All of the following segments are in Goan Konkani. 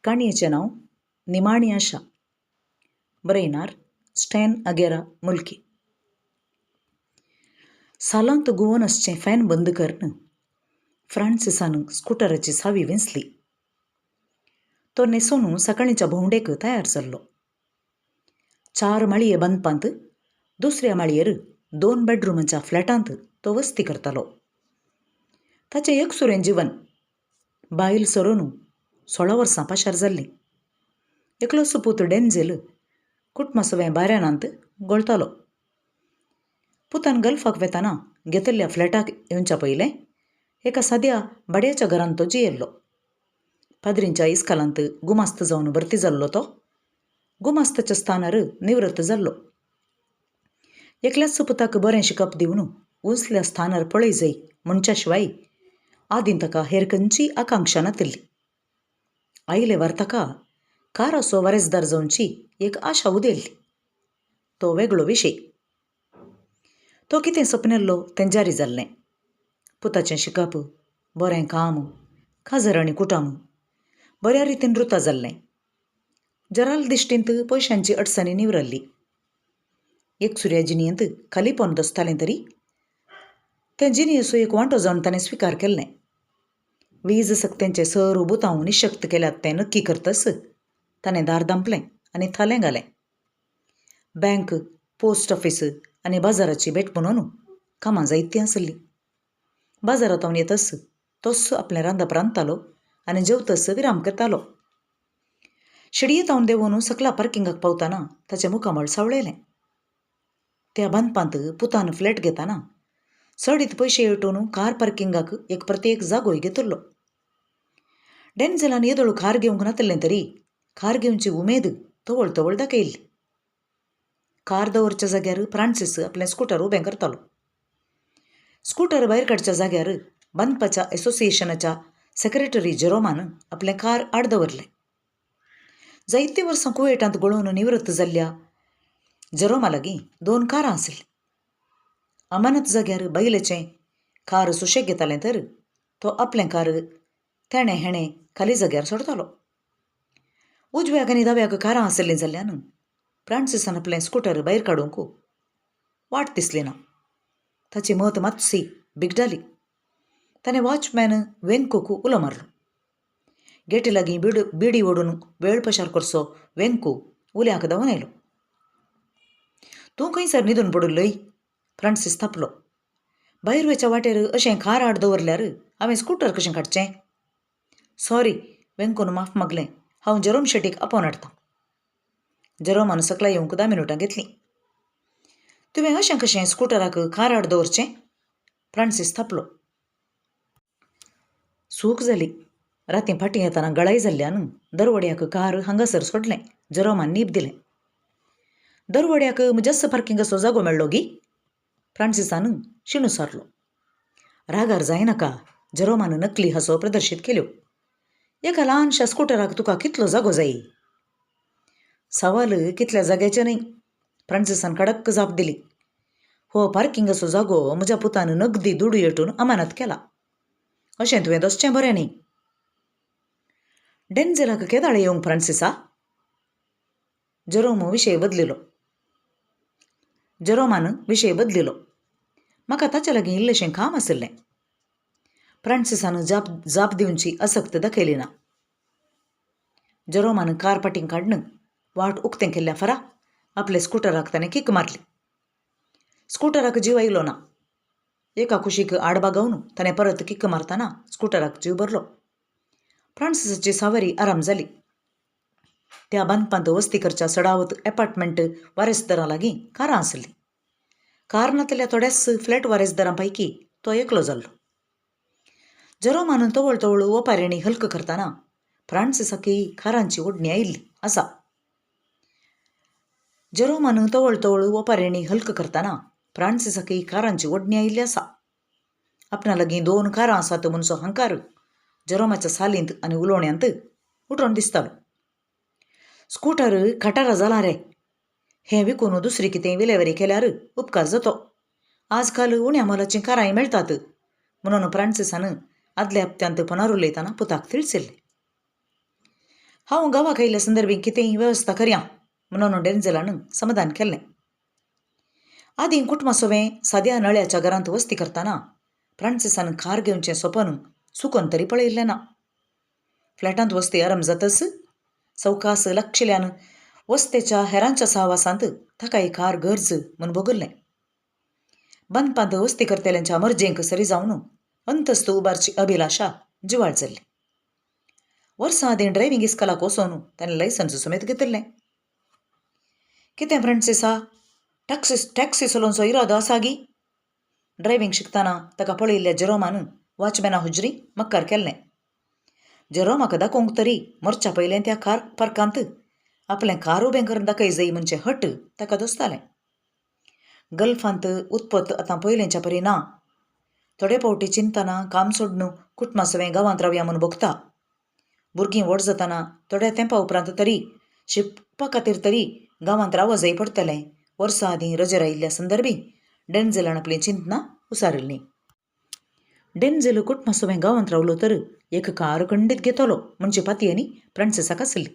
काणयेचें नांव निमाणी आशा. बरयणार स्टॅन अगेरा, मुल्की. सालांत घुंवोन आसचें फॅन बंद करून फ्रांसिसान स्कुटराची चावी वेंचली. तो न्हेसोवन सकाळींच्या भोंवडेक तयार जाल्लो. चार माळये बांदपांत दुसऱ्या माळयेर 2 बेडरुमांच्या फ्लॅटांत तो वस्ती करतालो. ताचें एकसुरें जिवन बायल सरून 16 वर्सां पाशार जाल्लीं. एकलोच पूत डेन्झेल कुटुंबा सवें बाऱ्यानांत घोळटालो. पुतान गल्फाक वेताना घेतिल्ल्या फ्लॅटाक येवच्या पयलें एका साद्या भाड्याच्या घरांत तो जियेल्लो. पाद्रींच्या इस्कालांत गुमास्त जावन भरती जाल्लो तो गुमास्ताच्या स्थानार निवृत्त जाल्लो. एकल्याच पुताक बरें शिकप दिवन उंचल्या स्थानार पळय जाय म्हणच्या शिवाय आदीं ताका हेर खंयची आकांक्षा नातिल्ली. आयले वार ताका काराचो वारेसदार जावची एक आशा उदेल्ली. तो वेगळो विशय. तो कितें सपनेल्लो तें जारी जाल्लें. पुताचें शिकप, बरें काम, काजर आनी कुटुंब बऱ्या रितीन रुता जाल्लें. जराल दिश्टींत पयशांची अडचणी निवरल्ली. एकसुऱ्या जिणयेंत खालीपण दसतालें तरी तें जिणयेचो एक वांटो जावन ताणें स्विकार केल्लें. वीज सक्त्यांचे सर बुतांव निशक्त केल्यात तें नक्की करतच ताणें दार धांपलें आनी थालें घालें. बँक, पोस्ट ऑफीस आनी बाजाराची भेट म्हणून कामां जायतीं आसलीं. बाजारांत हांव येतच तोच आपलें रांदप रांदतालो आनी जेवतच विराम करतालो. शिडयेंत हांव देंवून सकला पार्किंगाक पावतना ताचें मुखामळ सावळेलें. त्या बांदपांत पुतान फ्लॅट घेतना चडीत पयशे येटून कार पार्किंगाक एक प्रत्येक जागोय घेतिल्लो. डेन्झेलान येदोळ कार घेवंक नातिल्लें तरी कार घेवची उमेद तवळ तवळ दाखयल्ली. कार दवरच्या जाग्यार फ्रांसीस आपलें स्कुटर उबें करतालो. स्कुटर भायर काडच्या जाग्यार बांदपाच्या एसोसिएशनाच्या सेक्रेटरी जेरोमान आपलें कार आड दवरलें. जायतीं वर्सां कुवेटांत गळोवन निवृत्त जाल्ल्या जेरोमा लागीं 2 कारां आशिल्लीं. अमानत जाग्यार बायलेचें कार सुशेग घेतालें तर तो आपलें कार तेणें हेणें खाली जाग्यार सोडतालो. उजव्याक आनी दाव्याक कारां आशिल्लीं जाल्ल्यान फ्रांसिसान आपलें स्कुटर भायर काडूंक वाट दिसली ना. ताची मत मातशी बिगडाली. ताणें वॉचमॅन वेंकूक उलो मारलो. गेटी लागीं बिडी ओडून वेळ पशार करचो वेंकू उल्याक धांवून आयलो. तूं खंयसर न्हिदून पडिल्लोय? फ्रांसीस तापलो. भायर वयच्या वाटेर अशें कार आड दवरल्यार हांवें स्कुटर कशें काडचें? सॉरी, वेंकून माफ मागलें. हांव जेरोम शेटीक आपोवन हाडटां. जेरोमान सकला येवंक 10 मिनुटां घेतलीं. तुवें अशें कशें स्कुटराक कार आड दवरचें? फ्रांसीस तापलो. चूक जाली. रातीं फाटीं येतना गळाय जाल्ल्यान दरवड्याक कार हांगासर सोडलें. जेरोमान नीब दिलें. दरवड्याक म्हज्याच पार्किंगाचो जागो मेळ्ळो गी? फ्रांसिसान शिणू सारलो. रागार जायनाका. जेरोमान नकली हांसो प्रदर्शीत केल्यो. एका ल्हानशा स्कुटराक तुका कितलो जागो जाय? सवाल कितल्या जाग्याचें न्हय. फ्रांसिसान कडक जाप दिली. हो पार्किंगाचो जागो म्हज्या पुतान नगदी दुडू येटून अमानत केला. अशें तुवें दसचें बरें न्ही. डेन्झेलाक केदाळ येवंक फ्रांसिसा? जेरोम विशय बदलिलो. जेरोमान विशय बदलिलो. म्हाका ताच्या लागीं इल्लेशें काम आशिल्लें. फ्रांसिसान जाप दिवची आसक्त दाखयली ना. जेरोमान कार पाटींग काडून वाट उक्तें केल्ल्या फरा आपल्या स्कुटराक ताणें कीक मारली. स्कुटराक जीव आयलो ना. एका कुशीक आड बागोवन ताणें परत कीक मारतना स्कुटराक जीव भरलो. फ्रांसिसाची सावरी आराम जाली. त्या बांदपांत वस्ती करच्या सडावत एपार्टमेंट वारेसदारां लागीं कारां आसलीं. कार नातिल्ल्या थोड्याच फ्लॅट वारेसदारां पैकी तो एकलो जाल्लो. जेरोमान तवळ तवळ ओपारीणी हल्क करतना फ्रांसिसाकय कारांची ओडणी आयिल्ली आसा. जेरोमान तवळ तवळ ओपारीणी हल्क करतना फ्रांसिसाकय कारांची ओडणी आयिल्ली आसा. आपणा लागीं 2 कारां आसात म्हणचो हंकार जेरोमाच्या सालींत आनी उलोवण्यांत उठोवन दिसतालो. स्कुटर खटारा जाला रे. हें विकून दुसरी कितें विलेवारी केल्यार उपकार जातो. आजकाल उण्या मोलाचीं कारांय मेळटात म्हणून फ्रांसिसान आदल्या हप्त्यांत फोनार उलयतना पुताक तिळसिल्लें. हांव गांवाक आयिल्ल्या संदर्भी कितेंय वेवस्था करया म्हणून डेन्झेलान समाधान केल्लें. आदीं कुटुंबा सवें साद्या नळ्याच्या घरांत वस्ती करतना फ्रांसिसान कार घेवचें सपन चुकोन तरी पळयल्लें ना. फ्लॅटांत वस्ती आराम जातच सवकास लागशिल्ल्यान वस्तेच्या हेरांच्या सहवासांत ताका एक कार गरज म्हूण भोगल्लें. बांदपांत वस्ती करतल्यांच्या मर्जेंक सरी जावन अंतस्त उबारची अभिलाशा जिवाळ जाल्ली. वर्सां आदीं ड्रायव्हींग इस्कोलाक वचून ताणें लायसन्स समेत घेतिल्लें. कितें फ्रांसिसा, टॅक्सी टॅक्सी चलोवचो इरादो आसा गी? ड्रायव्हींग शिकतना ताका पळयिल्ल्या जेरोमान वॉचमॅना हुजरीं मक्कार केल्लें. जेरोमाक दाखोवंक तरी मरच्या पयलें त्या कार पार्कांत आपलें कार उबें करून दाखय जाय म्हणचें हट ताका दोसतालें. गल्फांत उत्पत्त आतां पयलेंच्या परी ना. थोडे फावटी चिंतना काम सोडून कुटुंबा सवें गांवांत रावया म्हूण भोगता. भुरगीं व्हड जातना थोड्या तेंपा उपरांत तरी शिकपा खातीर तरी गांवांत रावो जाय पडटलें. वर्सां आदीं रजेर आयिल्ल्या संदर्भी डेन्झेलान आपलीं चिंतनां उसारिल्लीं. डेन्झेल कुटुंबा सवें गांवांत रावलो तर एक कार खंडीत घेतलो म्हणचे पातयेनी फ्रांसिसाक आसली.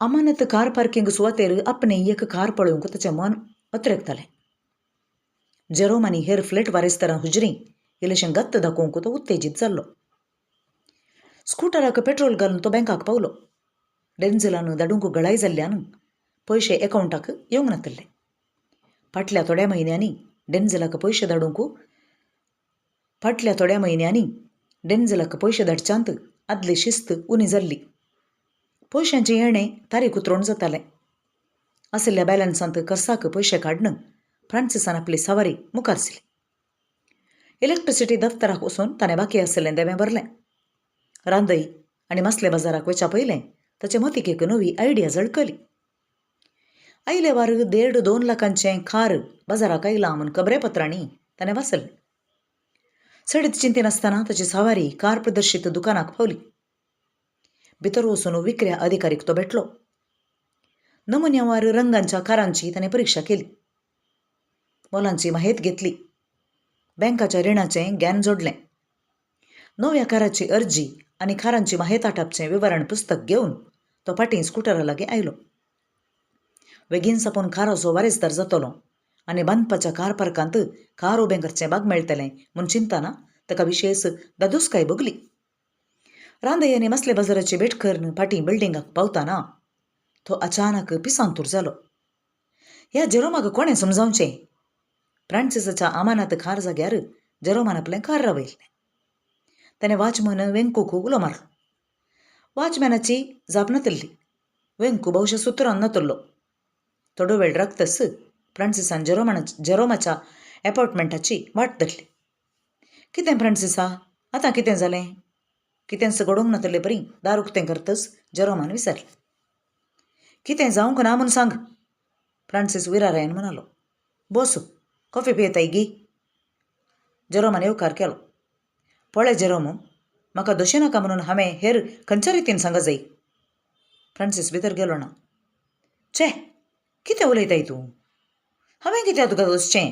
अमानत कार पार्किंग सुवातेर आपणें एक कार पळोवंक ताचें मन अत्रेगतालें. जेरोम आनी हेर फ्लॅट वारेसदारां हुजरीं इल्लेशें गत्त दाखोवंक तो उत्तेजीत जाल्लो. स्कुटराक पेट्रोल घालून तो बँकाक पावलो. डेन्झेलान धाडूंक गळाय जाल्ल्यान पयशे एकावंटाक येवंक नातिल्ले. फाटल्या थोड्या म्हयन्यांनी डेन्झेलाक पयशे धाडूंक फाटल्या थोड्या म्हयन्यांनी डेन्झेलाक पयशे धाडच्यांत आदली शिस्त उणी जाल्ली. पयशांचें येणें तारीख उतरोवन जातालें. आशिल्ल्या बॅलन्सांत खर्चाक पयशे काडून फ्रांसिसान आपली सवारी मुखार दिली. इलेक्ट्रिसिटी दफ्तराक वचून ताणें बाकी आशिल्लें देवें भरलें. रांदय आनी मासले बाजाराक वचच्या पयलें ताचे मतीक एक नवी आयडिया झळकली. आयले वार 1.5-2 लाखांचें कार बाजाराक आयलां म्हूण खबरेपत्रांनी ताणें वाचलें. चडीत चिंतिनासतना ताची सवारी कार प्रदर्शीत दुकानाक पावली. भितर वचून विक्र्या अधिकारीक तो भेटलो. नमुन्यावार रंगांच्या कारांची ताणें परिक्षा केली. मोलांची माहेत घेतली. बँकाच्या रिणाचें ज्ञान जोडलें. नव्या काराची अर्जी आनी कारांची माहेत आटापचें विवरण पुस्तक घेवन तो फाटीं स्कुटरा लागीं आयलो. बेगीन आपूण काराचो वारेसदार जातलो आनी बांदपाच्या कार पार्कांत कार उबें करचें बाग मेळटलें म्हूण चिंतना ताका विशेश दादोसकाय भोगली. रांदय आनी मासले बाजाराची भेट करून फाटीं बिल्डिंगाक पावतना तो अचानक पिसांतूर जालो. ह्या जेरोमाक कोणें समजावचें? फ्रांसिसाच्या अमानात कार जाग्यार जेरोमान आपलें कार रावयल्लें. ताणें वॉचमन वेंकूक उलो मारलो. वॉचमॅनाची जाप नातिल्ली. वेंकू बहुशा सुत्रान नातिल्लो. थोडो वेळ राखतच फ्रांसिसान जेरोमाच्या एपार्टमेंटाची वाट धरली. कितें फ्रांसिसा, आतां कितें जालें? कितेंच घडोवंक नातिल्ले परी दार उक्तें करतच जेरोमान विचारलें. कितें जावंक ना म्हूण सांग, फ्रांसीस विरारायन म्हणालो. बस, कॉफी पियेताय गी? जेरोमान येवकार केलो. पळय जेरोम, म्हाका दोशी नाका म्हणून हांवें हेर खंयच्या रितीन सांगा जाय? फ्रांसीस भितर गेलो ना. छे, कितें उलयताय तूं? हांवें कित्याक तुका दोसचें?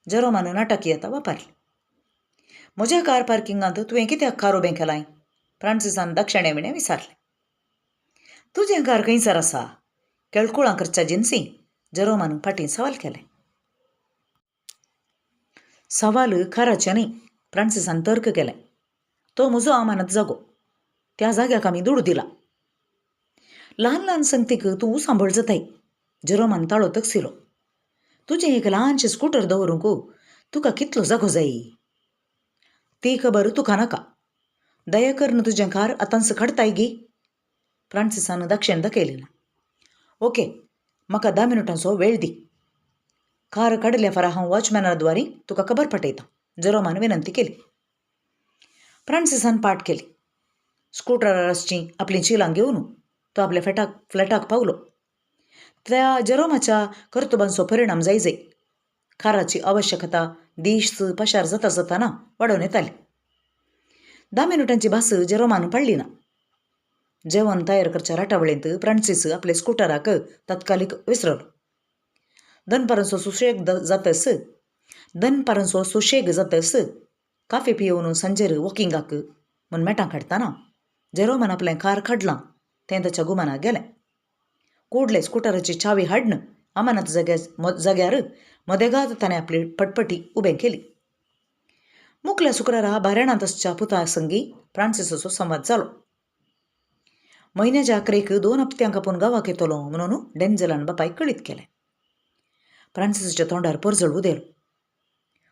जेरोमान नाटकीयता वापरली. म्हज्या कार पार्किंगांत तुवें कित्याक कार उबें केलाय? फ्रांसिसान दक्षिणे विणें विचारलें. तुजें कार खंयसर आसा? केळकुळां करच्या जिन्सी जेरोमान फाटीं सवाल केलें. सवाल काराचें न्ही, फ्रांसिसान तर्क केलें. तो म्हजो अमानत जागो. त्या जाग्याक आमी दुडू दिला. ल्हान ल्हान संगतीक तूं सांबळ जाताय, जेरोमान ताळो तकसिलो. तुजें एक ल्हानशें स्कुटर दवरूंक तुका कितलो जागो जाय? ती खबर तुका नाका. दया करून तुजें कार आतांच काडताय गी? फ्रांसिसान दक्षिण दाखयली ना. ओके, म्हाका 10 मिनटांचो वेळ दी. कार काडल्या फारा हांव वॉचमॅना द्वारी तुका खबर पाठयतां, जेरोमान विनंती केली. फ्रांसिसान पाट केली. स्कुटरार आसचीं आपलीं चिलां घेवन तो आपल्या फ्लॅटाक पावलो. त्या जेरोमाच्या कर्तुबांचो परिणाम जाय जाय. काराची आवश्यकता दीस पशार जाता जाताना वाडोवन येताली. 10 मिनटांची भास जेरोमान पाळ्ळी ना. जेवण तयार करच्या राटावळींत फ्रांसीस आपल्या स्कुटराक तात्कालीक विसरलो. दनपारांचो सुशेग जातस काफी पियोवन सांजेर वॉकिंगाक म्हूण मेटां काडटना जेरोमान आपलें कार काडलां तें ताच्या गुमानाक गेलें. कूडले स्कुटराची चावी हाडन अमानत जाग्यार मदेगाद ताणें आपली पटपटी उबें केली. मुखल्या शुक्रारा बारेणांत आसच्या पुता संगी फ्रांसिसाचो संवाद जालो. म्हयन्याच्या अकरेक 2 हप्त्यांक आपूण गांवाक येतलो म्हणून डेन्झलान बापायक कळीत केलें. फ्रांसिसाच्या तोंडार परजळ उदेलो.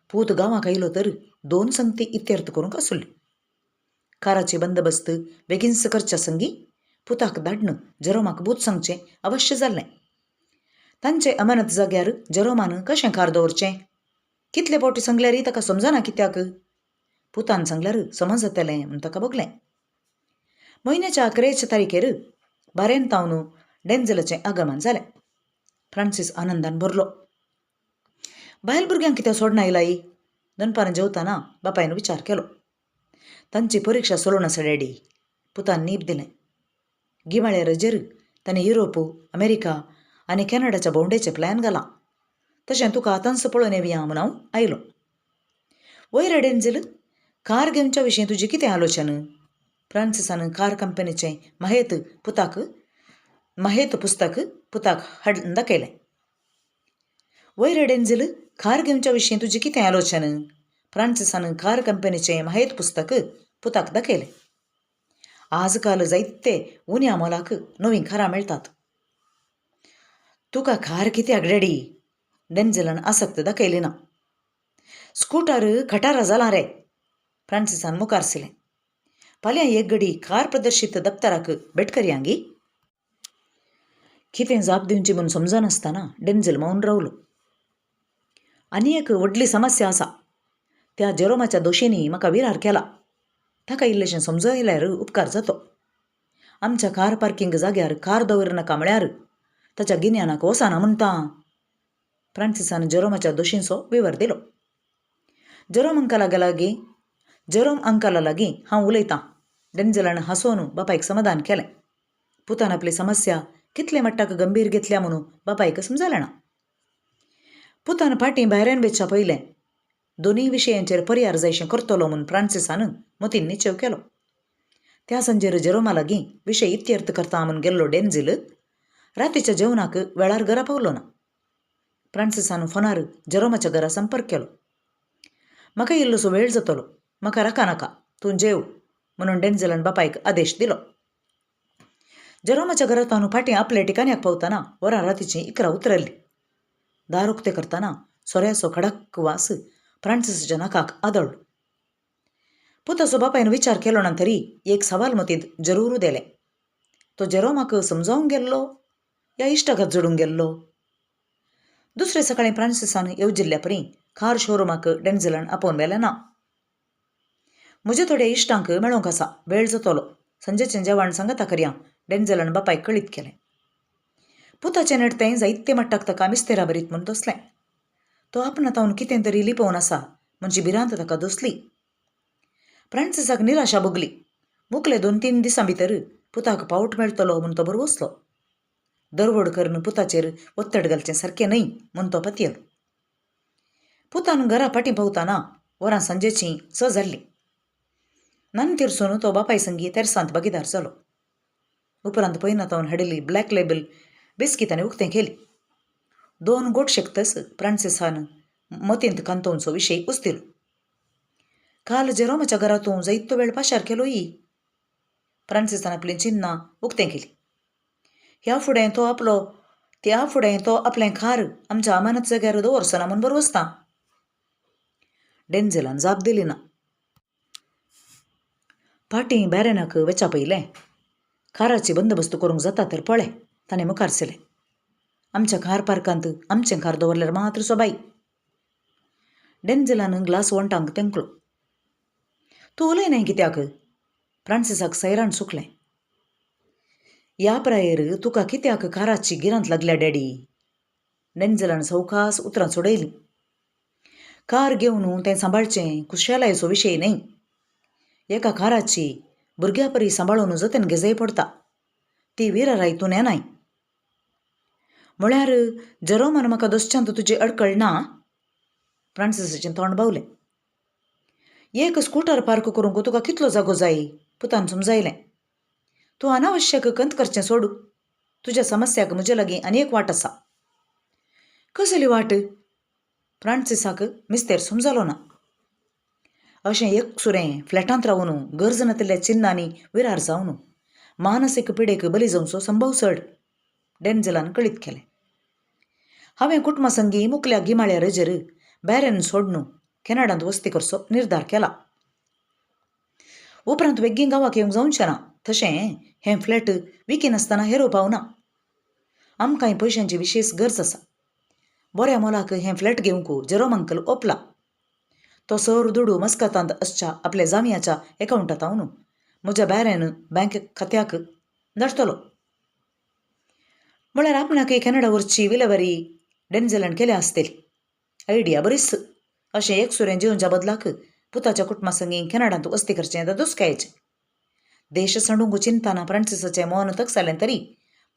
पूत गांवाक आयलो तर 2 संगती इत्यर्थ करूंक आसुल्ली. काराचे बंदोबस्त बेगीनच करच्या संगी पुताक धाडन जेरोमाक बूत सांगचें अवश्य जाल्लें. तांचे अमानत जाग्यार जेरोमान कशें कार दवरचें? कितले फावटी सांगल्यारय ताका समजना कित्याक? पुतान सांगल्यार समज जातलें म्हूण ताका भोगलें. म्हयन्याच्या 11 तारखेर बारेन तावन डेन्झलाचें आगमन जालें. फ्रांसीस आनंदान भरलो. बायल भुरग्यांक कित्याक सोडना आयलाय? दनपारां जेवतना बापायन विचार केलो. तांची परिक्षा चलून आसा डॅडी, पुतान नीब दिलें. गिमाळ्या रजेर ताणें युरोप, अमेरिका आनी कॅनडाच्या भोंवडेचें प्लॅन घालां. तशें तुका आतांच पळोवन येवया म्हूण हांव आयलो. वयर डेन्झल, कार घेवच्या विशीं तुजी कितें आलोचन? फ्रांसिसान कार कंपनीचें माहेत पुस्तक पुताक हाडून दाखयलें. वयर डेन्झल, कार घेवच्या विशीं तुजी कितें आलोचन? फ्रांसिसान कार कंपनीचें माहेत पुस्तक पुताक दाखयलें. आजकाल जायते उण्या मोलाक नवीं कारां मेळटात. तुका कार कित्याक डॅडी? डेन्झलान आसक्त दाखयली ना. स्कूटर खटारा जाला रे, फ्रांसिसान मुखार सिलें. फाल्यां एक घडी कार प्रदर्शीत दप्तराक भेट करया गी? कितें जाप दिवची म्हूण समजनासतना डेन्झल मौन रावलो. आनी एक व्हडली समस्या आसा. त्या जेरोमाच्या दोशींनी म्हाका विरार केला. ताका इल्लेशें समजयल्यार उपकार जातो. आमच्या कार पार्किंग जाग्यार कार दवरिनाका म्हळ्यार ताच्या गिन्यानाक वचना म्हणटा. फ्रांसिसान जेरोमाच्या दोशींचो विवर दिलो. जेरोम अंकला लागीं हांव उलयतां. डेन्झलान हांसोवन बापायक समाधान केलें. पुतान आपली समस्या कितले मट्टाक गंभीर घेतल्या म्हणून बापायक समजलें ना. पुतान फाटीं भायऱ्यान वेच्या पयलें दोनूय विशयांचेर पर्यार जायशें करतलो म्हूण फ्रांसिसान मतीन निश्चेव केलो. त्या सांजेर जेरोमा लागीं विशय इत्यर्थ करता म्हूण गेल्लो डेन्झील रातीच्या जेवणाक वेळार घरा पावलो ना. फ्रांसिसान फोनार जेरोमाच्या घरा संपर्क केलो. म्हाका इल्लोसो वेळ जातलो, म्हाका राखा नाका, तूं जेव म्हणून डेन्झलान बापायक आदेश दिलो. जेरोमाच्या घरांत फाटीं आपल्या ठिकाण्याक पावतना वरां रातीचीं 11 उतरल्लीं. दार उक्तें करतना सोऱ्याचो खडक वास फ्रांसिसाच्या नाकाक आदळ्ळो. पुताचो बापायन विचार केलो ना तरी एक सवाल मतींत जरूर उदेलें. तो जेरोमाक समजावंक गेल्लो या इश्टागत जोडूंक गेल्लो? दुसरे सकाळीं फ्रांसिसान येवजिल्ल्या परी कार शोरुमाक डेन्झलान आपोवन व्हेलें ना. म्हज्या थोड्या इश्टांक मेळोवंक आसा, वेळ जातलो, सांजेचें जेवण सांगता करया, डेन्झलान बापायक कळीत केलें. पुताचें नडतें जायते मट्टाक ताका मिस्तेरा बरीत म्हूण दोसलें. तो आपणा तावन कितें तरी लिपोवन आसा म्हणजे भिरांत ताका दोसली. फ्रांसिसाक निराशा भोगली. मुखले 2-3 दिसां भितर पुताक पावट मेळटलो म्हूण तो बरवसलो. दरवड करून पुताचेर ಒತ್ತಡ घालचें सारकें न्हय म्हूण तो पतयलो. पुतान घरा फाटीं पावतना वरां सांजेचीं 6 जाल्लीं. नन तिरसून तो बापाय संगी तेरसांत भागीदार जालो. उपरांत पयना तावन हाडिल्ली ब्लॅक लेबल बिस्कीट ताणें उक्तें केली. 2 गोट शेकतच फ्रांसिसान मतींत कांतोवचो विशय उस्तिलो. काल जेरोमाच्या घरा तूं जायतो वेळ पाशार केलोय. फ्रांसिसान आपलीं चिन्नां उक्तें केलीं. ह्या फुडें तो आपलो त्या फुडें तो आपलें कार आमच्या अमानत जाग्यार दवरचो ना म्हूण बरवसता. डेन्झलान जाप दिली ना. फाटीं बॅरनाक वेच्या पयलें काराची बंदोबस्त करूंक जाता तर पळय, ताणें मुखार सरलें. आमच्या कार पार्कांत आमचें कार दवरल्यार मात्र सोबाय. डेन्झलान ग्लास वण्टांक तेंकलो. तूं उलयनाय कित्याक? फ्रांसिसाक सैराण सुकलें. ह्या प्रायेर तुका कित्याक काराची गिरांत लागल्या डॅडी? डेन्झलान सवकास उतरां सोडयलीं. कार घेवन तें सांबाळचें खुशालायेचो विशय न्हय. एका काराची भुरग्या परी सांबाळून जतन घेजय पडटा. ती विराराय तूं नेनाय. म्हळ्यार जेरोमान म्हाका दोसच्यांत तुजी अडकळ ना? फ्रांसिसाचें तोंड बावलें. एक स्कूटर पार्क करूंक तुका कितलो जागो जाय? पुतान समजायलें. तूं अनावश्यक खंत करचें सोडू. तुज्या समस्याक म्हजे लागीं आनी एक वाट आसा. कसली वाट? फ्रांसिसाक मिस्तेर समजलो ना. अशें एकसुरें फ्लॅटांत रावन गरज नातिल्ल्या चिन्नांनी विरार जावन मानसीक पिडेक बली जावचो संभव चड, डेन्झलान कळीत केलें. हांवें कुटुंबा संगी मुकल्या गिमाळ्या रजेर बॅरन सोडून कॅनडांत वस्ती करचो निर्धार केला. उपरांत वेगीं गांवाक येवंक जावचें ना. तशें हें फ्लॅट विकिनासतना हेरो पावना. आमकांय पयशांची विशेश गरज आसा. बऱ्या मोलाक हें फ्लॅट घेवंक जेरोम अंकल ओपला. तो सर दुडू मस्कतांत आसच्या आपल्या जामियाच्या एकावंटांत हांव म्हज्या बॅरन बँक खात्याक धाडटलो. म्हळ्यार आपणाकय कॅनडा व्हरची विलेवारी डेन्झलान केल्या आसतली. आयडिया बरीच. अशें एकसुरें जिवच्या बदलाक पुताच्या कुटुंबा संगी कॅनडांत वस्ती करचें दुस्कायचें. देश सांडूंक चिंतना फ्रांसिसाचें मन तकसालें तरी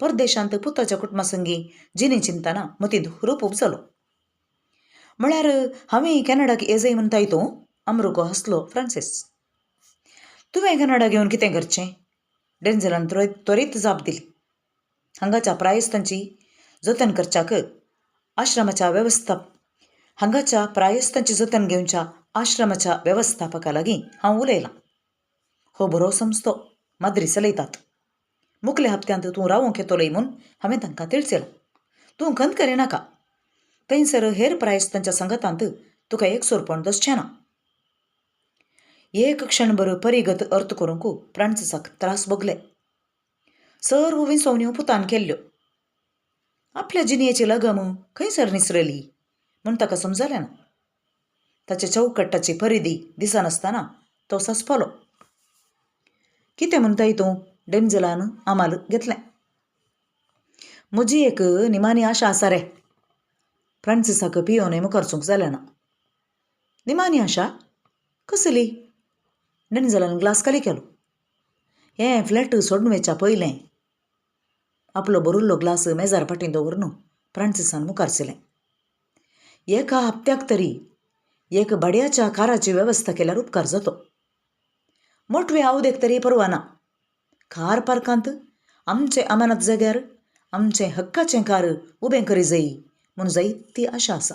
परदेशांत पुताच्या कुटुंबा संगी जिणे चिंतना मतींत हुरूप उपजलो. म्हळ्यार हांवें कॅनडाक येजय म्हणटाय तूं? अमरुको हसलो फ्रांसीस. तुवें कॅनडा घेवन कितें करचें? डेन्झलान त्वरीत जाप दिली. हांगाच्या प्रायस्तांची जतन करच्याक आश्रमाच्या वेवस्थाप हांगाच्या प्रायस्तांची जतन घेवच्या आश्रमाच्या वेवस्थापका लागीं हांव उलयलां. हो बरो संस्थो माद्री चलयतात. मुखल्या हप्त्यांत तूं रावूंक येतलोय म्हूण हांवें तांकां तिळचेलां. तूं खंत करिनाका. थंयसर हेर प्रायस्तांच्या सांगातांत तुका एकसुरपण दसचें ना. एक क्षणभर परिगत अर्थ करूंक फ्रांसिसाक त्रास भोगले. सर्व विंचवण्यो पुतान केल्ल्यो. आपल्या जिणेची लगम खंयसर निसरली म्हूण ताका समजलें ना. ताच्या चौकट्टाची परिधी दिसनासतना तो सस्पलो. कितें म्हणटाय तूं? डेन्झलान आमाल घेतलें. म्हजी एक निमाणी आशा आसा रे. फ्रांसिसाक पियोनय मुखार वचूंक जालें ना. निमाणी आशा? कसली? डेन्झलान ग्लास खाली केलो. हें फ्लॅट सोडून वचच्या पयलें आपलो भरिल्लो ग्लास मेजार फाटीं दवरून फ्रांसिसान मुखार सरलें. एका हप्त्याक तरी एक भाड्याच्या काराची वेवस्था केल्यार उपकार जातो. मोटवे आवदेक तरी परवा ना. कार पार्कांत आमचे अमानत जाग्यार आमचें हक्काचें कार उबें करी जाय म्हूण जायती आशा आसा.